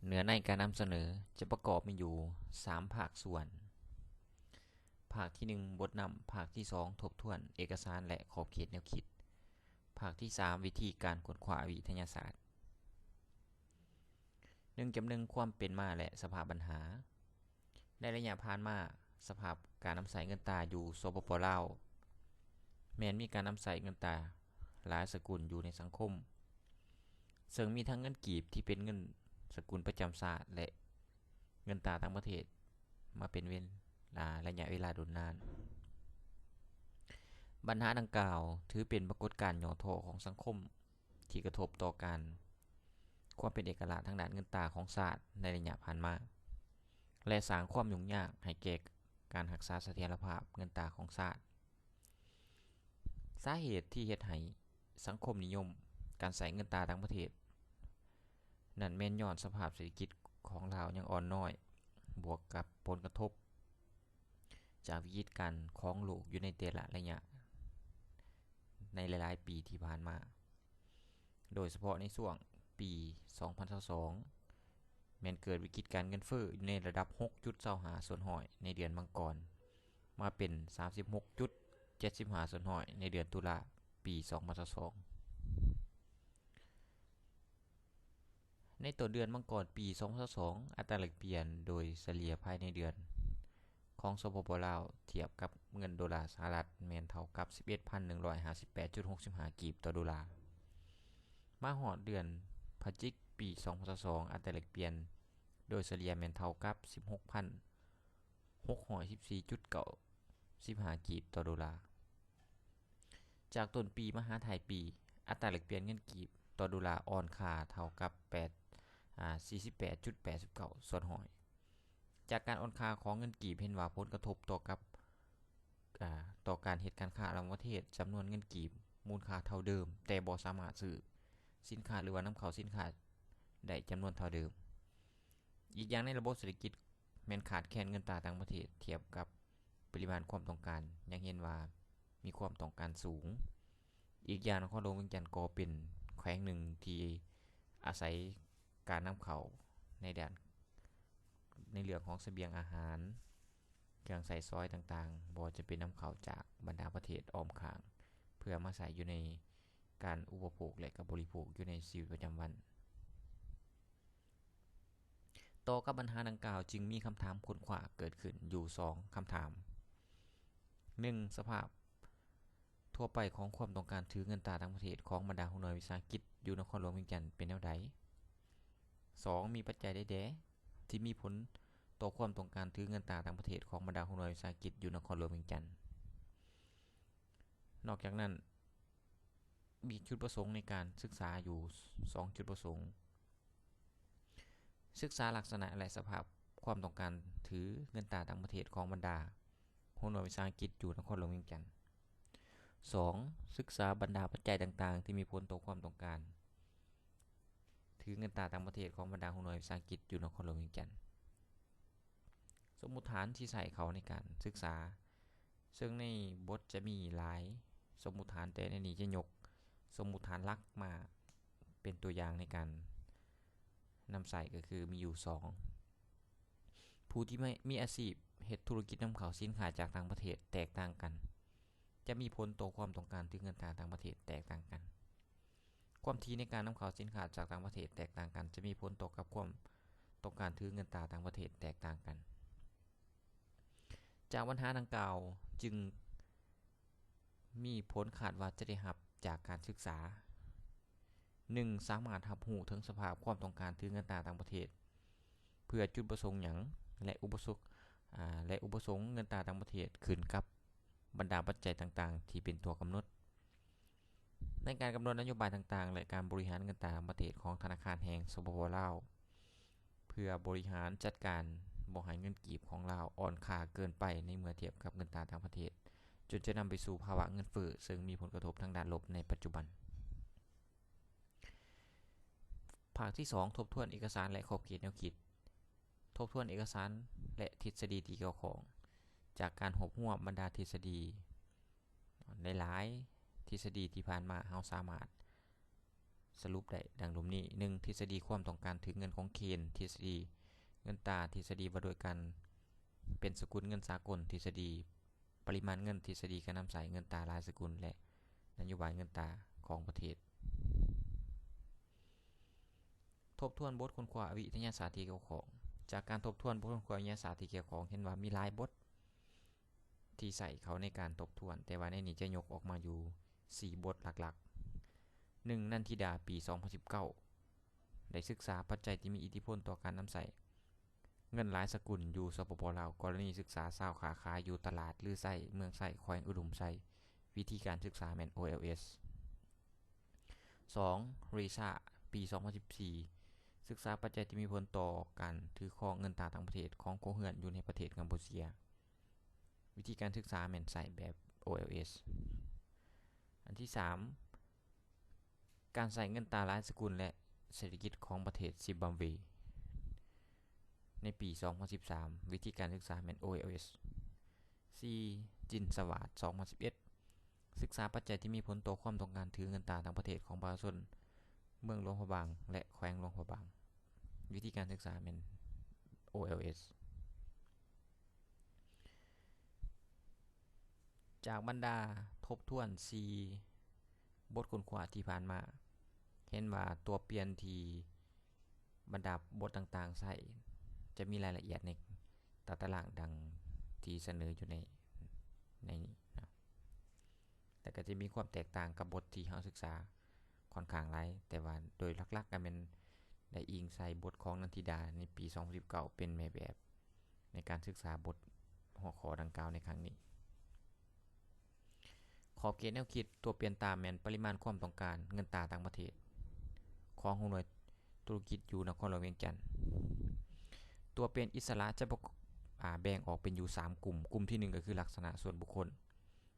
ເນື້ອໃນການນຳສະເໜີຈະປະກອບມີຢູ່ສາມພາກສ່ວນ. ພາກທີໜຶ່ງ ບົດນຳ, ພາກທີສອງ ທົບທວນເອກະສານ ແລະ ຂອບເຂດແນວຄິດ, ພາກທີສາມ ວິທີການຄົ້ນຄວ້າວິທະຍາສາດ. ໜຶ່ງຈຸດໜຶ່ງ ຄວາມເປັນມາ ແລະ ສະພາບບັນຫາ. ໃນໄລຍະຜ່ານມາ, ສະພາບການນຳໃຊ້ເງິນຕາຢູ່ ສປປ ລາວ ແມ່ນມີການນຳໃຊ້ເງິນຕາຫຼາຍສະກຸນຢູ່ໃນສັງຄົມ, ເຊິ່ງມີທັງເງິນກີບທີ່ເປັນເງິນສະກຸນປະຈຳຊາດ ແລະ ເງິນຕາຕ່າງປະເທດມາເປັນເວລາ ໄລຍະເວລາດົນນານ. ບັນຫາດັ່ງກ່າວຖືເປັນປາກົດການຫຍໍ້ທໍ້ຂອງສັງຄົມ ທີ່ກະທົບຕໍ່ການ ຄວາມເປັນເອກະລາດທາງດ້ານເງິນຕາຂອງຊາດໃນໄລຍະຜ່ານມາ ແລະ ສ້າງຄວາມຫຍຸ້ງຍາກໃຫ້ແກ່ການຮັກສາສະຖຽນລະພາບເງິນຕາຂອງຊາດ. ສາເຫດທີ່ເຮັດໃຫ້ສັງຄົມນິຍົມການໃຊ້ເງິນຕາຕ່າງປະເທດນັ້ນ ແມ່ນຍ້ອນສະພາບເສດຖະກິດຂອງລາວຍັງອ່ອນນ້ອຍ, ບວກກັບຜົນກະທົບຈາກວິກິດການຂອງໂລກຢູ່ໃນແຕ່ລະໄລຍະໃນຫຼາຍໆປີທີ່ຜ່ານມາ. ໂດຍສະເພາະໃນຊ່ວງປີສອງພັນຊາວສອງ ແມ່ນເກີດວິກິດການເງິນເຟີ້ຢູ່ໃນລະດັບຫົກຈຸດຊາວຫ້າສ່ວນຮ້ອຍໃນເດືອນມັງກອນ, ມາເປັນສາມສິບຫົກຈຸດເຈັດສິບຫ້າສ່ວນຮ້ອຍໃນເດືອນຕຸລາປີສອງພັນຊາວສອງ. ໃນຕົ້ນເດືອນມັງກອນປີສອງພັນຊາວສອງ ອັດຕາແລກປ່ຽນໂດຍສະເລ່ຍພາຍໃນເດືອນ ຂອງ ສປປ ລາວ ທຽບກັບເງິນໂດລາສະຫະລັດ ແມ່ນເທົ່າກັບສິບເອັດພັນໜຶ່ງຮ້ອຍຫ້າສິບແປດຈຸດຫົກສິບຫ້າກີບຕໍ່ໂດລາ. ມາຮອດເດືອນພະຈິກປີສອງພັນຊາວສອງ ອັດຕາແລກປ່ຽນໂດຍສະເລ່ຍແມ່ນເທົ່າກັບສິບຫົກພັນຫົກຮ້ອຍສິບສີ່ຈຸດເກົ້າສິບຫ້າກີບຕໍ່ໂດລາ. ຈາກຕົ້ນປີມາຫາທ້າຍປີ, ອັດຕາແລກປ່ຽນເງິນກີບຕໍ່ໂດລາອ່ອນຄ່າເທົ່າກັບແປດ ອາ ສີ່ສິບແປດຈຸດແປດສິບເກົ້າສ່ວນຮ້ອຍ. ຈາກການອ່ອນຄ່າຂອງເງິນກີບເຫັນວ່າຜົນກະທົບຕໍ່ກັບ ອາ ຕໍ່ການເຮັດການຄ້າລະຫວ່າງປະເທດ, ຈຳນວນເງິນກີບມູນຄ່າເທົ່າເດີມ, ແຕ່ບໍ່ສາມາດຊື້ສິນຄ້າ ຫຼືວ່ານຳເຂົ້າສິນຄ້າໄດ້ຈຳນວນເທົ່າເດີມ. ອີກຢ່າງໃນລະບົບເສດຖະກິດ ແມ່ນຂາດແຄນເງິນຕາຕ່າງປະເທດທຽບກັບປະລິມານຄວາມຕ້ອງການ, ຍັງເຫັນວ່າມີຄວາມຕ້ອງການສູງ. ອີກຢ່າງນະຄອນຫຼວງວຽງຈັນກໍເປັນແຂວງໜຶ່ງທີ່ອາໄສການນຳເຂົ້າໃນດ້ານ ໃນເລື່ອງຂອງສະບຽງອາຫານ, ເຄື່ອງໃຊ້ສອຍຕ່າງໆ ບໍ່ຈຳເປັນນຳເຂົ້າຈາກບັນດາປະເທດອ້ອມຂ້າງ ເພື່ອມາໃຊ້ຢູ່ໃນການອຸປະໂພກ ແລະ ກະບໍລິໂພກຢູ່ໃນຊີວິດປະຈຳວັນ. ຕໍ່ກັບບັນຫາດັ່ງກ່າວ ຈຶ່ງມີຄຳຖາມຄົ້ນຄວ້າເກີດຂຶ້ນຢູ່ສອງຄຳຖາມ. ໜຶ່ງ, ສະພາບທົ່ວໄປຂອງຄວາມຕ້ອງການຖືເງິນຕາຕ່າງປະເທດຂອງບັນດາຫົວໜ່ວຍວິສາຫະກິດຢູ່ນະຄອນຫຼວງວຽງຈັນເປັນແນວໃດ? ສອງ, ມີປັດໄຈໃດແດ່ທີ່ມີຜົນຕໍ່ຄວາມຕ້ອງການຖືເງິນຕາຕ່າງປະເທດຂອງບັນດາຫົວໜ່ວຍວິສາຫະກິດຢູ່ນະຄອນຫຼວງວຽງຈັນ? ນອກຈາກນັ້ນ, ມີຈຸດປະສົງໃນການສຶກສາຢູ່ສອງຈຸດປະສົງ. ສຶກສາລັກສະນະ ແລະ ສະພາບຄວາມຕ້ອງການຖືເງິນຕາຕ່າງປະເທດຂອງບັນດາຫົວໜ່ວຍວິສາຫະກິດຢູ່ນະຄອນຫຼວງວຽງຈັນ. ສອງ, ສຶກສາບັນດາປັດໄຈຕ່າງໆທີ່ມີຜົນຕໍ່ຄວາມຕ້ອງການຖືເງິນຕາຕ່າງປະເທດຂອງບັນດາຫົວໜ່ວຍວິສາຫະກິດຢູ່ນະຄອນຫຼວງວຽງຈັນ. ສົມມຸດຖານທີ່ໃຊ້ເຂົ້າໃນການສຶກສາ, ເຊິ່ງໃນບົດຈະມີຫຼາຍສົມມຸດຖານ, ແຕ່ໃນນີ້ຈະຍົກສົມມຸດຖານຫຼັກມາເປັນຕົວຢ່າງໃນການນຳໃຊ້ ກໍຄືມີຢູ່ສອງ. ຜູ້ທີ່ມີອາຊີບເຮັດທຸລະກິດນຳເຂົ້າສິນຄ້າຈາກຕ່າງປະເທດແຕກຕ່າງກັນ ຈະມີຜົນຕໍ່ຄວາມຕ້ອງການຖືເງິນຕາຕ່າງປະເທດແຕກຕ່າງກັນ. ຄວາມຖີ່ໃນການນຳເຂົ້າສິນຄ້າຈາກຕ່າງປະເທດແຕກຕ່າງກັນ ຈະມີຜົນຕໍ່ກັບຄວາມຕ້ອງການຖືເງິນຕາຕ່າງປະເທດແຕກຕ່າງກັນ. ຈາກບັນຫາດັ່ງກ່າວຈຶ່ງມີຜົນຄາດວ່າຈະໄດ້ຮັບຈາກການສຶກສາ. ໜຶ່ງ, ສາມາດຮັບຮູ້ເຖິງສະພາບຄວາມຕ້ອງການຖືເງິນຕາຕ່າງປະເທດ ເພື່ອຈຸດປະສົງຫຍັງ ແລະ ອຸປະສົງ ອາ ແລະ ອຸປະສົງເງິນຕາຕ່າງປະເທດ ຂຶ້ນກັບບັນດາປັດໄຈຕ່າງໆທີ່ເປັນຕົວກຳນົດ ໃນການກຳນົດນະໂຍບາຍຕ່າງໆ ແລະ ການບໍລິຫານເງິນຕາຕ່າງປະເທດຂອງທະນາຄານແຫ່ງ ສປປ ລາວ ເພື່ອບໍລິຫານຈັດການບໍ່ໃຫ້ເງິນກີບຂອງລາວອ່ອນຄ່າເກີນໄປໃນເມື່ອທຽບກັບເງິນຕາຕ່າງປະເທດ, ຈົນຈະນຳໄປສູ່ພາວະເງິນເຟີ້ ເຊິ່ງມີຜົນກະທົບທາງດ້ານລົບໃນປັດຈຸບັນ. ພາກທີສອງ ທົບທວນເອກະສານ ແລະ ຂອບເຂດແນວຄິດ. ທົບທວນເອກະສານ ແລະ ທິດສະດີທີ່ກ່ຽວຂ້ອງ. ຈາກການຮວບຮວມບັນດາທິດສະດີ ຫຼາຍໆທິດສະດີທີ່ຜ່ານມາ, ເຮົາສາມາດ ສະຫຼຸບໄດ້ດັ່ງລຸ່ມນີ້: ໜຶ່ງ ທິດສະດີຄວາມຕ້ອງການຖືກເງິນຂອງເຄນ, ທິດສະດີເງິນຕາ, ທິດສະດີວ່າດ້ວຍການເປັນສະກຸນເງິນສາກົນ, ທິດສະດີປະລິມານເງິນ, ທິດສະດີການນຳໃຊ້ເງິນຕາຫຼາຍສະກຸນ ແລະ ນະໂຍບາຍເງິນຕາຂອງປະເທດ. ທົບທວນບົດຄົ້ນຄວ້າວິທະຍາສາດທີ່ກ່ຽວຂ້ອງ. ຈາກການທົບທວນບົດຄົ້ນຄວ້າວິທະຍາສາດທີ່ກ່ຽວຂ້ອງ ເຫັນວ່າມີຫຼາຍບົດທີ່ໃຊ້ເຂົ້າໃນການທົບທວນ, ແຕ່ວ່າໃນນີ້ຈະຍົກອອກມາຢູ່ສີ່ບົດຫຼັກໆ. ໜຶ່ງ ນັນທິດາ ປີສອງພັນສິບເກົ້າ ໄດ້ສຶກສາປັດໄຈທີ່ມີອິດທິພົນຕໍ່ການນຳໃຊ້ເງິນຫຼາຍສະກຸນຢູ່ ສປປ ລາວ ກໍລະນີສຶກສາຊາວຄ້າຂາຍຢູ່ຕະຫຼາດ ຫຼື ໃຊ້ ເມືອງໃຊ້ ແຂວງອຸດົມໄຊ, ວິທີການສຶກສາແມ່ນ ໂອແອລເອສ. ສອງ ເຣຊາ ປີສອງພັນສິບສີ່ ສຶກສາປັດໄຈທີ່ມີຜົນຕໍ່ການຖືຄອງເງິນຕາຕ່າງປະເທດຂອງຄົວເຮືອນຢູ່ໃນປະເທດກຳປູເຈຍ, ວິທີການສຶກສາແມ່ນໃຊ້ແບບ ໂອແອລເອສ. ອັນທີສາມ ການໃຊ້ເງິນຕາຫຼາຍສະກຸນ ແລະ ເສດຖະກິດຂອງປະເທດຊິມບາບເວ ໃນປີສອງພັນສິບສາມ, ວິທີການສຶກສາແມ່ນ ໂອແອລເອສ. ສີ່ ຈິນສະຫວາດ ສອງພັນສິບເອັດ ສຶກສາປັດໄຈທີ່ມີຜົນຕໍ່ຄວາມຕ້ອງການຖືເງິນຕາຕ່າງປະເທດຂອງປະຊາຊົນເມືອງຫຼວງພະບາງ ແລະ ແຂວງຫຼວງພະບາງ, ວິທີການສຶກສາແມ່ນ ໂອແອລເອສ. ຈາກບັນດາທົບທວນສີ່ບົດຄົ້ນຄວ້າທີ່ຜ່ານມາ, ເຫັນວ່າຕົວປ່ຽນທີ່ບັນດາບົດຕ່າງໆໃຊ້ ຈະມີລາຍລະອຽດໃນຕາຕະລາງດັ່ງທີ່ສະເໜີຢູ່ໃນ ໃນນີ້ນະ. ແຕ່ກໍຈະມີຄວາມແຕກຕ່າງກັບບົດທີ່ເຮົາສຶກສາຂ້ອນຂ້າງຫຼາຍ, ແຕ່ວ່າໂດຍຫຼັກໆກໍແມ່ນໄດ້ອີງໃສ່ບົດຂອງນັນທິດາໃນປີສອງພັນສິບເກົ້າ ເປັນແມ່ແບບໃນການສຶກສາບົດຫົວຂໍ້ດັ່ງກ່າວໃນຄັ້ງນີ້. ຂອບເຂດແນວຄິດ: ຕົວປ່ຽນຕາແມ່ນປະລິມານຄວາມຕ້ອງການເງິນຕາຕ່າງປະເທດຂອງຫົວໜ່ວຍທຸລະກິດຢູ່ນະຄອນຫຼວງວຽງຈັນ. ຕົວປ່ຽນອິດສະຫຼະຈະປະກອບ ອາ ແບ່ງອອກເປັນຢູ່ສາມກຸ່ມ. ກຸ່ມທີໜຶ່ງກໍຄືລັກສະນະສ່ວນບຸກຄົນ,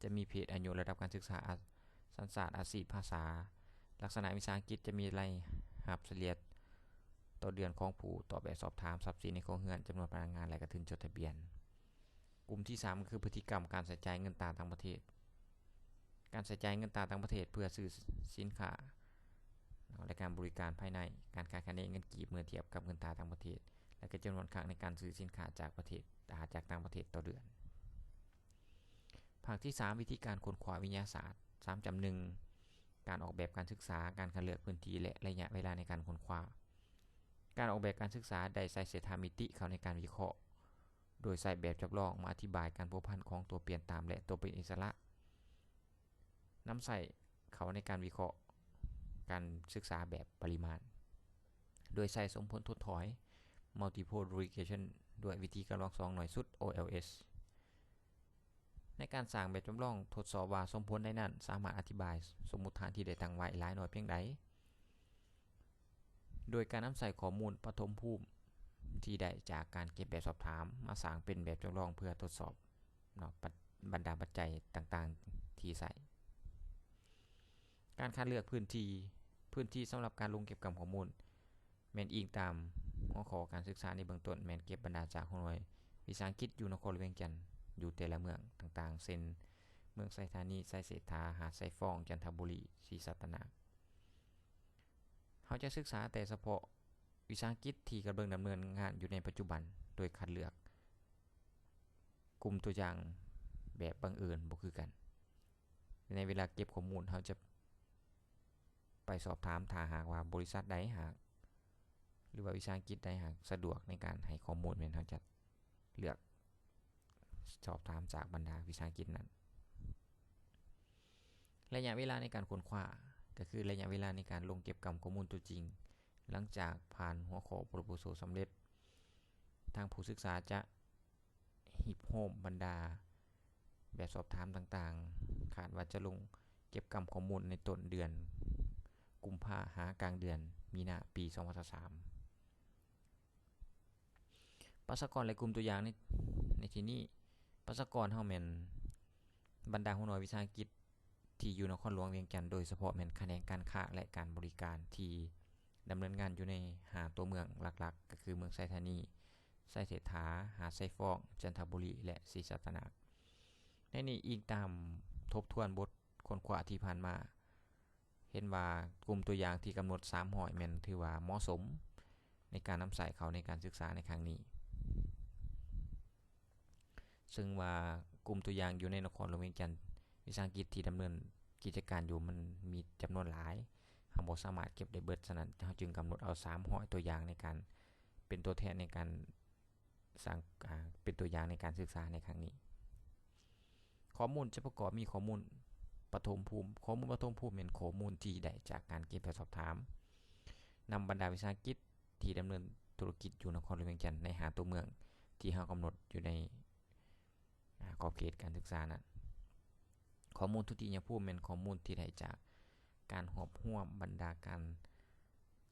ຈະມີເພດ, ອາຍຸ, ລະດັບການສຶກສາ, ອາ ສັນຊາດ, ອາຊີບ, ພາສາ. ລັກສະນະວິສາຫະກິດຈະມີລາຍຮັບສະເລ່ຍຕໍ່ເດືອນຂອງຜູ້ຕອບແບບສອບຖາມ, ຊັບສິນໃນຄົວເຮືອນ, ຈຳນວນພະນັກງານ ແລະ ກໍທຶນຈົດທະບຽນ. ກຸ່ມທີສາມກໍຄືພຶດຕິກຳການໃຊ້ຈ່າຍເງິນຕາຕ່າງປະເທດ. ການໃຊ້ຈ່າຍເງິນຕາຕ່າງປະເທດເພື່ອຊື້ສິນຄ້າ ແລະ ການບໍລິການພາຍໃນ, ການຄາດຄະເນເງິນກີບເມື່ອທຽບກັບເງິນຕາຕ່າງປະເທດ ແລະ ກໍຈຳນວນຄັ້ງໃນການຊື້ສິນຄ້າຈາກປະເທດ ອາ ຈາກຕ່າງປະເທດຕໍ່ເດືອນ. ພາກທີສາມ ວິທີການຄົ້ນຄວ້າວິທະຍາສາດ ສາມຈ້ຳໜຶ່ງ ການອອກແບບການສຶກສາ, ການຄັດເລືອກພື້ນທີ່ ແລະ ໄລຍະເວລາໃນການຄົ້ນຄວ້າ. ການອອກແບບການສຶກສາໄດ້ໃສ່ເສດຖາມິຕິເຂົ້າໃນການວິເຄາະ ໂດຍໃຊ້ແບບຈຳລອງມາອະທິບາຍການພົວພັນຂອງຕົວປ່ຽນຕາມ ແລະ ຕົວປ່ຽນອິດສະຫຼະ, ນຳໃຊ້ເຂົ້າໃນການວິເຄາະການສຶກສາແບບປະລິມານ ໂດຍໃຊ້ສົມຜົນທົດຖອຍ Multiple Regression ດ້ວຍວິທີກຳລອງສອງໜ້ອຍສຸດ ໂອແອລເອສ. ໃນການສ້າງແບບຈຳລອງທົດສອບວ່າສົມຜົນໃດນັ້ນ ສາມາດອະທິບາຍສົມມຸດຖານທີ່ໄດ້ຕັ້ງໄວ້ຫຼາຍໜ້ອຍພຽງໃດ ໂດຍການນຳໃຊ້ຂໍ້ມູນປະຖົມພູມທີ່ໄດ້ຈາກການເກັບແບບສອບຖາມມາສ້າງເປັນແບບຈຳລອງເພື່ອທົດສອບເນາະ ບັນດາປັດໄຈຕ່າງໆທີ່ໃຊ້. ການຄັດເລືອກພື້ນທີ່, ພື້ນທີ່ສຳລັບການລົງເກັບກຳຂໍ້ມູນ ແມ່ນອີງຕາມຫົວຂໍ້ການສຶກສາໃນເບື້ອງຕົ້ນ ແມ່ນເກັບບັນດາຈາກຫົວໜ່ວຍວິສາຫະກິດຢູ່ນະຄອນຫຼວງວຽງຈັນ ຢູ່ແຕ່ລະເມືອງຕ່າງໆ ເຊັ່ນ ເມືອງໄຊທານີ, ໄຊເສດຖາ, ຫາດຊາຍຟອງ, ຈັນທະບູລີ, ສີສັດຕະນາກ. ເຮົາຈະສຶກສາແຕ່ສະເພາະວິສາຫະກິດທີ່ກຳລັງດຳເນີນງານຢູ່ໃນປັດຈຸບັນ ໂດຍຄັດເລືອກກຸ່ມຕົວຢ່າງແບບບັງເອີນບໍ່ຄືກັນ. ໃນເວລາເກັບຂໍ້ມູນ ເຮົາຈະໄປສອບຖາມ ຖ້າຫາກວ່າບໍລິສັດໃດຫາກ ຫຼືວ່າວິສາຫະກິດໃດຫາກສະດວກໃນການໃຫ້ຂໍ້ມູນ ແມ່ນເຮົາຈະເລືອກສອບຖາມຈາກບັນດາວິສາຫະກິດນັ້ນ. ໄລຍະເວລາໃນການຄົ້ນຄວ້າ ກໍຄືໄລຍະເວລາໃນການລົງເກັບກຳຂໍ້ມູນຕົວຈິງ. ຫຼັງຈາກຜ່ານຫົວຂໍ້ໂປຣໂພໂຊສຳເລັດ, ທາງຜູ້ສຶກສາຈະ ຮີບໂຮມບັນດາແບບສອບຖາມຕ່າງໆ, ຄາດວ່າຈະລົງເກັບກຳຂໍ້ມູນໃນຕົ້ນເດືອນກຸມພາ ຫາກາງເດືອນມີນາ ປີສອງພັນຊາວສາມ. ປະຊາກອນ ແລະ ກຸ່ມຕົວຢ່າງໃນ ໃນທີ່ນີ້, ປະຊາກອນເຮົາແມ່ນບັນດາຫົວໜ່ວຍວິສາຫະກິດ ທີ່ຢູ່ນະຄອນຫຼວງວຽງຈັນ, ໂດຍສະເພາະແມ່ນຂະແໜງການຄ້າ ແລະ ການບໍລິການ ທີ່ດຳເນີນງານຢູ່ໃນຫ້າຕົວເມືອງຫຼັກໆ ກໍຄືເມືອງໄຊທານີ, ໄຊເສດຖາ, ຫາດຊາຍຟອງ, ຈັນທະບູລີ ແລະ ສີສັດຕະນາກ. ໃນນີ້ອີງຕາມທົບທວນບົດຄົ້ນຄວ້າທີ່ຜ່ານມາ, ເຫັນວ່າກຸ່ມຕົວຢ່າງທີ່ກຳນົດສາມຮ້ອຍແມ່ນຖືວ່າເໝາະສົມໃນການນຳໃຊ້ເຂົ້າໃນການສຶກສາໃນຄັ້ງນີ້. ເຊິ່ງວ່າກຸ່ມຕົວຢ່າງຢູ່ໃນນະຄອນຫຼວງວຽງຈັນ ວິສາຫະກິດທີ່ດຳເນີນກິດຈະການຢູ່ມັນມີຈຳນວນຫຼາຍ, ເຮົາບໍ່ສາມາດເກັບໄດ້ເບິດ, ສະນັ້ນເຮົາຈຶ່ງກຳນົດເອົາສາມຮ້ອຍຕົວຢ່າງໃນການເປັນຕົວແທນໃນການສ້າງ ອາ ເປັນຕົວຢ່າງໃນການສຶກສາໃນຄັ້ງນີ້. ຂໍ້ມູນຈະປະກອບມີຂໍ້ມູນປະຖົມພູມ. ຂໍ້ມູນປະຖົມພູມແມ່ນຂໍ້ມູນທີ່ໄດ້ຈາກການເກັບແລະສອບຖາມນຳບັນດາວິສາຫະກິດ ທີ່ດຳເນີນທຸລະກິດຢູ່ນະຄອນຫຼວງວຽງຈັນໃນຫ້າຕົວເມືອງທີ່ເຮົາກຳນົດຢູ່ໃນ ອາ ຂອບເຂດການສຶກສານັ້ນ. ຂໍ້ມູນທຸຕິຍະພູມແມ່ນຂໍ້ມູນທີ່ໄດ້ຈາກການຮວບຮວມບັນດາການ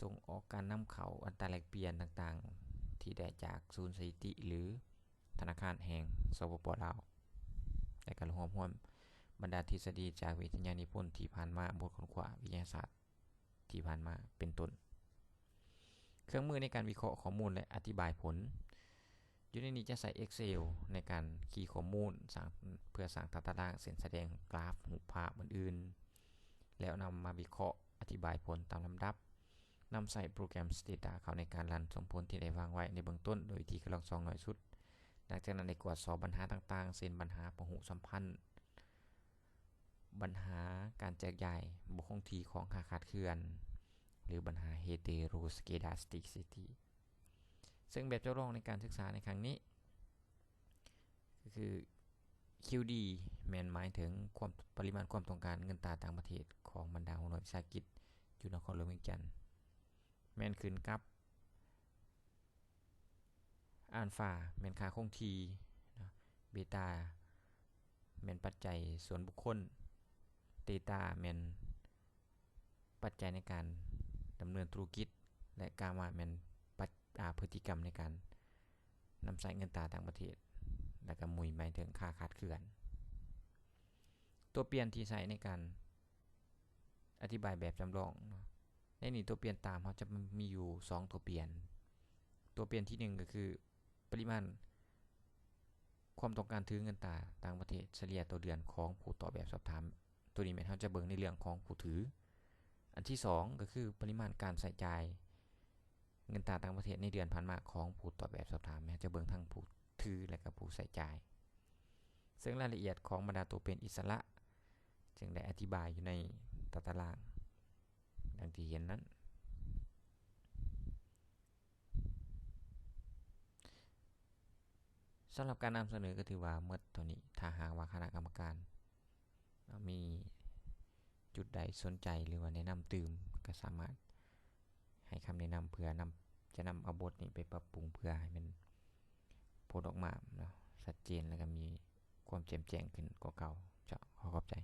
ສົ່ງອອກ, ການນຳເຂົ້າ, ອັດຕາແລກປ່ຽນຕ່າງໆ ທີ່ໄດ້ຈາກສູນສະຖິຕິ ຫຼື ທະນາຄານແຫ່ງ ສປປ ລາວ ແລະ ການຮວບຮວມບັນດາທິດສະດີຈາກວິທະຍານິພົນທີ່ຜ່ານມາ, ບົດຄົ້ນຄວ້າວິທະຍາສາດ ທີ່ຜ່ານມາເປັນຕົ້ນ. ເຄື່ອງມືໃນການວິເຄາະຂໍ້ມູນ ແລະ ອະທິບາຍຜົນ. ຢູ່ໃນນີ້ຈະໃຊ້ Excel ໃນການຄີຂໍ້ມູນ ສ້າງ ເພື່ອສ້າງຕາຕະລາງ, ເຊັ່ນ ສະແດງກຣາຟ, ຮູບພາບ ອື່ນໆ ແລ້ວນຳມາວິເຄາະອະທິບາຍຜົນຕາມລຳດັບ. ນຳໃຊ້ໂປຣແກຣມ Stata ເຂົ້າໃນການລັນສົມຜົນທີ່ໄດ້ວາງໄວ້ໃນເບື້ອງຕົ້ນໂດຍວິທີກຳລັງສອງໜ້ອຍສຸດ. ຫຼັງຈາກນັ້ນໄດ້ກວດສອບບັນຫາຕ່າງໆ ເຊັ່ນ ບັນຫາປະຫຸສຳພັນ, ບັນຫາການແຈກຢາຍບໍ່ຄົງທີ່ຂອງຄ່າຂາດເຄື່ອນ ຫຼື ບັນຫາ Heteroscedasticity. ເຊິ່ງແບບຈຳລອງໃນການສຶກສາໃນຄັ້ງນີ້ ກໍຄື ຄິວດີ ແມ່ນໝາຍເຖິງຄວາມ ປະລິມານຄວາມຕ້ອງການເງິນຕາຕ່າງປະເທດຂອງບັນດາຫົວໜ່ວຍວິສາຫະກິດຢູ່ນະຄອນຫຼວງວຽງຈັນ ແມ່ນຂຶ້ນກັບ ອານຟາ ແມ່ນຄ່າຄົງທີ່ເນາະ, ເບຕາ ແມ່ນປັດໄຈສ່ວນບຸກຄົນ, ເຕຕາ ແມ່ນປັດໄຈໃນການດຳເນີນທຸລະກິດ ແລະ ກາມາ ແມ່ນປັດ ອາ ພຶດຕິກຳໃນການນຳໃຊ້ເງິນຕາຕ່າງປະເທດ ແລະ ກະມຸຍ ໝາຍເຖິງຄ່າຂາດເຄື່ອນ. ຕົວປ່ຽນທີ່ໃຊ້ໃນການ ອະທິບາຍແບບຈຳລອງເນາະ. ໃນນີ້ຕົວປ່ຽນຕາມເຮົາຈະມີຢູ່ສອງຕົວປ່ຽນ. ຕົວປ່ຽນທີໜຶ່ງກໍຄືປະລິມານຄວາມຕ້ອງການຖືເງິນຕາຕ່າງປະເທດສະເລ່ຍຕໍ່ເດືອນຂອງຜູ້ຕອບແບບສອບຖາມ. ຕົວນີ້ແມ່ນເຮົາຈະເບິ່ງໃນເລື່ອງຂອງຜູ້ຖື. ອັນທີສອງກໍຄືປະລິມານການໃຊ້ຈ່າຍ ເງິນຕາຕ່າງປະເທດໃນເດືອນຜ່ານມາຂອງຜູ້ຕອບແບບສອບຖາມ ແມ່ນຈະເບິ່ງທັງຜູ້ຖື ແລະ ກະຜູ້ໃຊ້ຈ່າຍ. ເຊິ່ງລາຍລະອຽດຂອງບັນດາຕົວປ່ຽນອິດສະຫຼະ ຈຶ່ງໄດ້ອະທິບາຍຢູ່ໃນຕາຕະລາງ ດັ່ງທີ່ເຫັນນັ້ນ. ສຳລັບການນຳສະເໜີກໍຖືວ່າໝົດເທົ່ານີ້. ຖ້າຫາກວ່າຄະນະກຳມະການ ມີຈຸດໃດສົນໃຈ ຫຼືວ່າແນະນຳຕື່ມ ກໍສາມາດໃຫ້ຄຳແນະນຳ ເພື່ອນຳ ຈະນຳເອົາບົດນີ້ໄປປັບປຸງ ເພື່ອໃຫ້ມັນພົ້ນອອກມາເນາະ ຊັດເຈນ ແລ້ວກໍມີຄວາມແຈ່ມແຈ້ງຂຶ້ນກວ່າເກົ່າ. ເຈົ້າ ຂໍຂອບໃຈ.